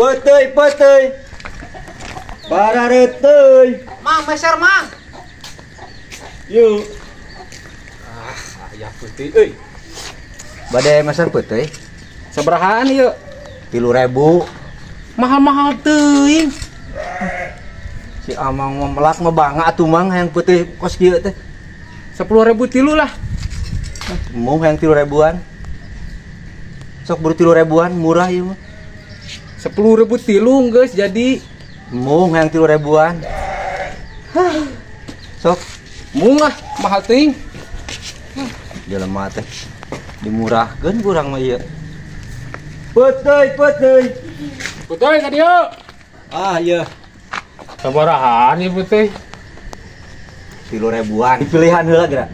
Peuteuy peuteuy. Parareuteuy. Mang, meser mang. Yuk. Ah, aya peuteuy euy. Bade meser peuteuy. Sabarahaan ieu? 3.000. Mahal-mahal teuing. Si Amang mah melak mah bangga atuh Mang hayang peuteuy kos kieu teh. 10.000 tilu lah. Mau hayang 3.000-an. Sok buru 3.000-an murah ieu mah. 10.000 tilu geus jadi. Mau hayang 3.000-an. Hah. Sok mung lah mahal teuing. Jelema teh dimurahkeun kurang mah ieu. Peuteuy peuteuy. Peuteuy ka dieu. Ah iya. Sabarahaan ieu peuteuy? 3.000-an. Dipilihan heula geura.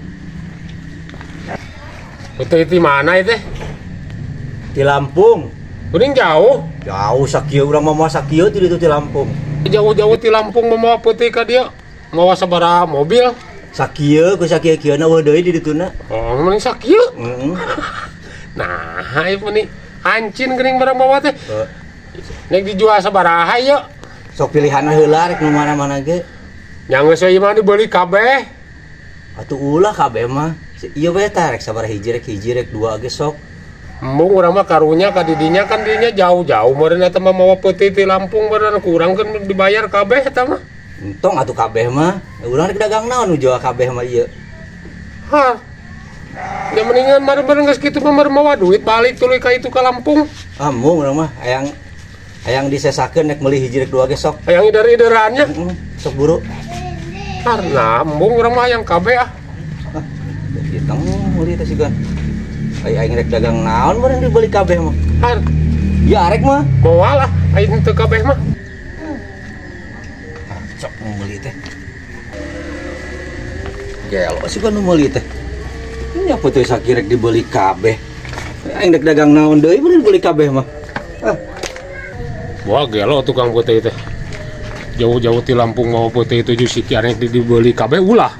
Peuteuy ti mana ieu teh? Di Lampung. Kuring jauh. Jauh sakieu urang mah moal sakieu ti ditu ti Lampung. Jauh-jauh ti Lampung mah peuteuy ka dieu. Mawa sabaraha mobil? Sakieu ku sakieu-kieuna eueuh deui di dituna. Oh, mending sakieu. Heeh. Nah, ieu meni hancin geuning barang bawa teh. Nek dijual sabaraha ieu? Sok pilihanna heula rek nu mana-mana ge. Nya geus we ieu mah dibeli kabeh. Atuh ulah kabeh mah. Ieu we tah rek sabaraha hiji rek dua ge sok. Embung urang mah karunya ka didinya kan dinya jauh-jauh meureun eta mah mawa peuteuy ti Lampung meureun kurang kan dibayar kabeh eta mah. Entong atuh kabeh mah. Urang rek dagang naon nu jual kabeh mah ieu. Hah. Ya mendingan meureun geus kitu mah meureun mawa duit balik tuluy ka itu ka Lampung. Ah embung urang mah hayang hayang disesakeun rek meuli hiji rek dua ge sok. Hayang ider-iderannya. Heeh, sok buru. Karena embung urang mah hayang kabeh ah. Ah, diteng meuli teh sigan. Aing rek dagang naon meureun dibeli kabeh mah. Har. Ya arek mah. Moal lah, aing teu kabeh mah. Sok nu meuli teh. Gelo sih kan nu meuli teh. Nya peuteuy sakirek dibeli kabeh. Aing rek dagang naon deui meureun dibeli kabeh mah. Ah. Wah gelo tukang peuteuy teh. Jauh-jauh ti Lampung mau peuteuy 7 siki arek dibeli kabeh ulah.